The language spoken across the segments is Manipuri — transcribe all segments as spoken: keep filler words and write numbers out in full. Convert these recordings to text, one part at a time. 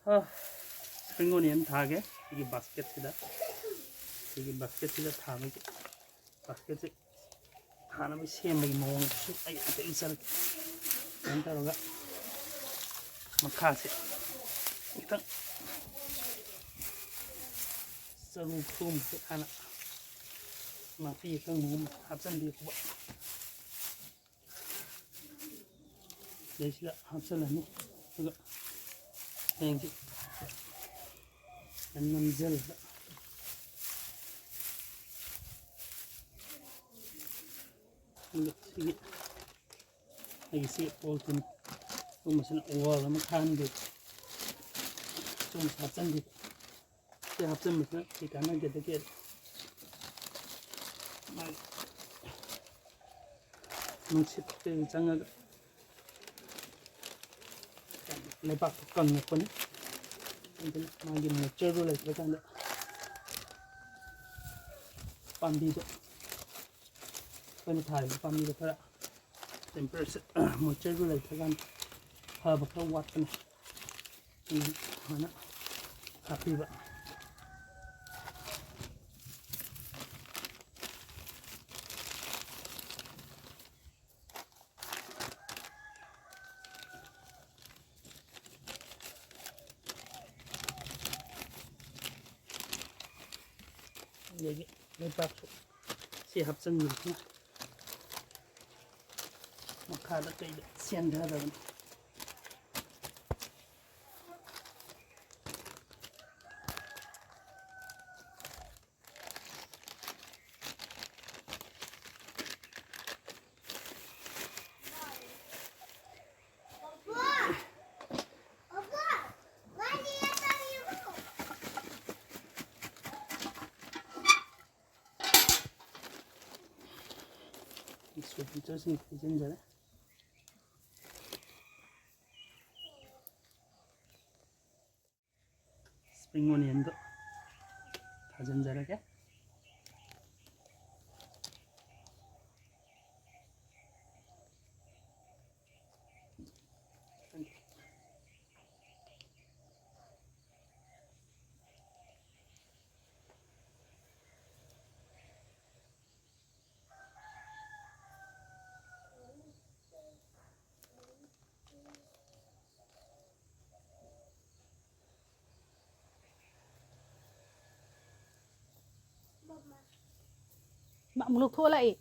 ꯁ꯭ꯄ꯭ꯔꯤꯡ ꯑꯣꯅꯤꯌꯟ ꯊꯥꯒꯦ ꯁꯤꯒꯤ ꯕꯥꯁꯀꯦꯠꯁꯤꯗ꯫ ꯁꯤꯒꯤ ꯕꯥꯁꯀꯦꯠꯁꯤꯗ ꯊꯥꯕꯒꯤ, ꯕꯥꯁꯀꯦꯠꯁꯦ ꯊꯥꯅꯕ ꯁꯦꯝꯕꯒꯤ ꯃꯑꯣꯡꯗꯨꯁꯨ ꯑꯩ ꯍꯥꯏꯐꯦꯠ ꯎꯠꯆꯔꯛꯀꯦ꯫ ꯁꯨꯃꯥꯏꯅ ꯇꯧꯔꯒ ꯃꯈꯥꯁꯦ ꯈꯤꯇꯪ ꯆꯔꯨ ꯈꯨꯒꯨꯝꯕꯁꯦ ꯍꯥꯟꯅ, ꯅꯥꯄꯤ ꯑꯀꯪꯕꯒꯨꯝꯕ ꯍꯥꯞꯆꯤꯟꯕꯤꯔꯛꯄ꯫ ꯁꯤꯗꯩꯁꯤꯗ ꯍꯥꯞꯆꯤꯜꯂꯅꯤ꯫ ꯑꯗꯨꯒ ꯍꯌꯦꯡꯁꯤ ꯌꯥꯝ ꯅꯝꯖꯜꯂꯒ, ꯑꯗꯨꯒ ꯁꯤꯒꯤ ꯑꯩꯒꯤ ꯁꯤ ꯄꯣꯂꯤꯊꯤꯟ ꯁꯤꯒꯨꯝꯕꯁꯤꯅ ꯋꯥꯜ ꯑꯃ ꯈꯥꯍꯟꯕꯤꯕ, ꯁꯤꯒꯨꯝꯕꯁꯤ ꯍꯥꯞꯆꯤꯟꯕꯤꯕ꯫ ꯁꯤ ꯍꯥꯞꯆꯤꯟꯕꯁꯤꯅ ꯀꯩ ꯀꯥꯟꯅꯒꯦꯗ, ꯃꯥꯒꯤ ꯅꯨꯡꯁꯤꯠ ꯀꯩ ꯆꯪꯉꯒ ꯂꯩꯕꯥꯛꯇꯣ ꯀꯪꯉꯛꯄꯅꯤ꯫ ꯑꯗꯨꯅ ꯃꯥꯒꯤ ꯃꯣꯏꯆꯔꯗꯣ ꯂꯩꯇ꯭ꯔꯀꯥꯟꯗ ꯄꯥꯝꯕꯤꯗꯣ, ꯑꯩꯈꯣꯏꯅ ꯊꯥꯔꯤꯕ ꯄꯥꯝꯕꯤꯗꯣ ꯈꯔ ꯇꯦꯝꯄꯔꯦꯆꯔ, ꯃꯣꯏꯆꯔꯗꯣ ꯂꯩꯇ꯭ꯔꯀꯥꯟꯗ ꯐꯕ ꯈꯔ ꯋꯥꯠꯄꯅꯤ꯫ ꯑꯗꯨꯅ ꯁꯨꯃꯥꯏꯅ ꯍꯥꯞꯄꯤꯕ꯫ ꯑꯗꯒꯤ ꯂꯩꯕꯥꯛꯁꯨ ꯁꯤ ꯍꯥꯞꯆꯤꯟꯕꯁꯤꯅ ꯃꯈꯥꯗ ꯀꯩꯗ ꯆꯦꯟꯊꯗꯕꯅꯤ꯫ ꯏꯁꯇ꯭ꯔꯣ ꯐꯤꯜꯇꯔꯁꯤꯡ ꯍꯩꯖꯤꯟꯖꯔꯦ꯫ ꯁ꯭ꯄ꯭ꯔꯤꯡ ꯑꯣꯅꯤꯌꯟꯗꯣ ꯊꯥꯖꯤꯟꯖꯔꯒꯦ꯫ ꯑꯃꯨꯛ ꯂꯧꯊꯣꯛꯑ ꯂꯥꯛꯏ꯫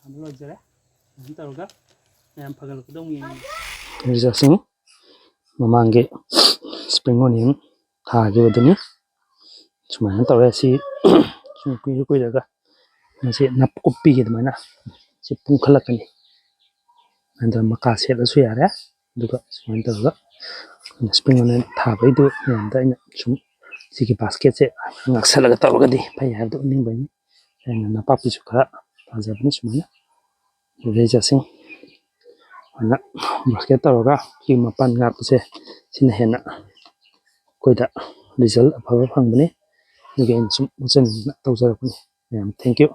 ꯊꯥꯕ ꯂꯣꯏꯖꯔꯦ꯫ ꯑꯗꯨꯃꯥꯏꯅ ꯇꯧꯔꯒ ꯃꯌꯥꯝ ꯐꯒꯠꯂꯛꯄꯗꯣ ꯑꯃꯨꯛ ꯌꯦꯡꯉꯤ꯫ ꯔꯤꯖꯜꯁꯤꯡ ꯃꯃꯥꯡꯒꯤ ꯁ꯭ꯄ꯭ꯔꯤꯡ ꯑꯣꯅꯤꯌꯟ ꯊꯥꯈꯤꯕꯗꯨꯅꯤ꯫ ꯁꯨꯃꯥꯏꯅ ꯇꯧꯔꯦ꯫ ꯁꯤ ꯁꯨꯝ ꯀꯨꯏꯔ ꯀꯨꯏꯔꯒ ꯃꯁꯤ ꯅꯥꯀꯨꯞꯄꯤꯒꯤ ꯑꯗꯨꯃꯥꯏꯅ ꯁꯤ ꯄꯨꯡꯈꯠꯂꯛꯀꯅꯤ꯫ ꯑꯗ ꯃꯀꯥ ꯁꯦꯠꯂꯁꯨ ꯌꯥꯔꯦ꯫ ꯑꯗꯨꯒ ꯁꯨꯃꯥꯏꯅ ꯇꯧꯔꯒ ꯑꯩꯈꯣꯏꯅ ꯁ꯭ꯄ꯭ꯔꯤꯡ ꯑꯣꯅꯤꯌꯟ ꯊꯥꯕꯩꯗꯨ ꯃꯌꯥꯝꯗ ꯑꯩꯅ ꯁꯨꯝ ꯁꯤꯒꯤ ꯕꯥꯁꯀꯦꯠꯁꯦ ꯉꯥꯛꯁꯜꯂꯒ ꯇꯧꯔꯒꯗꯤ ꯐꯩ ꯍꯥꯏꯕꯗꯨ ꯎꯠꯅꯤꯡꯕꯩꯅꯤ꯫ ꯑꯩꯅ ꯅꯄꯥꯛꯄꯤꯁꯨ ꯈꯔ ꯊꯥꯖꯕꯅꯤ ꯁꯨꯃꯥꯏꯅ꯫ ꯂꯩꯖꯁꯤꯡ ꯑꯗꯨꯅ ꯕꯥꯁꯀꯦꯠ ꯇꯧꯔꯒ ꯁꯤꯒꯤ ꯃꯄꯥꯟ ꯉꯥꯛꯄꯁꯦ ꯁꯤꯅ ꯍꯦꯟꯅ ꯑꯩꯈꯣꯏꯗ ꯔꯤꯖꯜ ꯑꯐꯕ ꯐꯪꯕꯅꯤ꯫ ꯑꯗꯨꯒꯤ ꯑꯩꯅ ꯁꯨꯝ ꯎꯠꯆꯅꯤꯡꯗꯅ ꯇꯧꯖꯔꯛꯄꯅꯤ꯫ ꯃꯌꯥꯝ thank you꯫